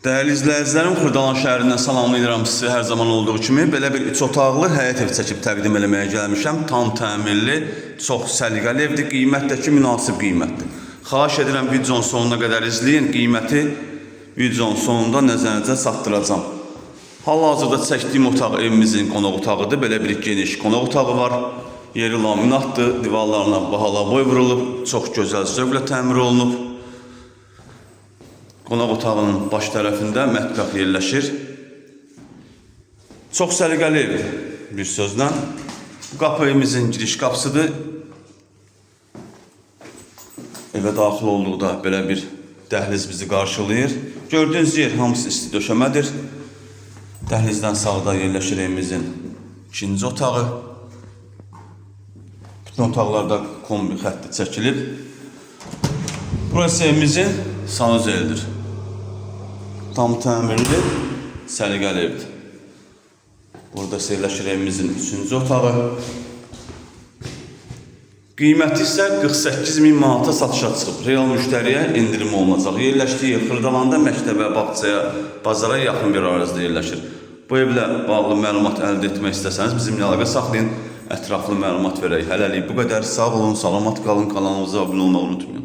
Dəyərli izləyicilərim, Xırdalan şəhərindən salamlayıram sizi hər zaman olduğu kimi. Belə bir üç otaqlı həyət ev çəkib təqdim eləməyə gəlmişəm. Tam təmirli, çox səliqəli evdir. Qiymət də ki, münasib qiymətdir. Xahiş edirəm videonun sonuna qədər izləyin. Qiyməti videonun sonunda nəzərinizə çatdıracağam. Hal-hazırda çəkdiyim otaq evimizin qonaq otağıdır. Belə bir geniş qonaq otağı var. Yeri laminatdır, divarlarına bahalı boy vurulub, çox gözəl zövqlə təmir olunub. Qonaq otağının baş tərəfində mətbəx yerləşir. Çox səliqəli evdir, bir sözlə. Bu qapı evimizin giriş qapısıdır. Evə daxil olduqda belə bir dəhliz bizi qarşılayır. Gördüyünüz yer hamısı isti döşəmədir. Dəhlizdən sağda yerləşir evimizin ikinci otağı. Bütün otaqlarda kombi xətti çəkilib. Burası evimizin sanuzelidir. Tam təmirli, səliqəli evdir. Burada isə yerləşir evimizin üçüncü otağı. Qiyməti isə 48 min manata satışa çıxıb. Real müştəriyə endirim olunacaq. Yerləşdiyi yer Xırdalanda məktəbə, bağçaya, bazara yaxın bir ərazidə yerləşir. Bu evlə bağlı məlumat əldə etmək istəsəniz bizimlə əlaqə saxlayın. Ətraflı məlumat verək. Hələlik bu qədər. Sağ olun, salamat qalın. Kanalımıza abunə olmağı unutmayın.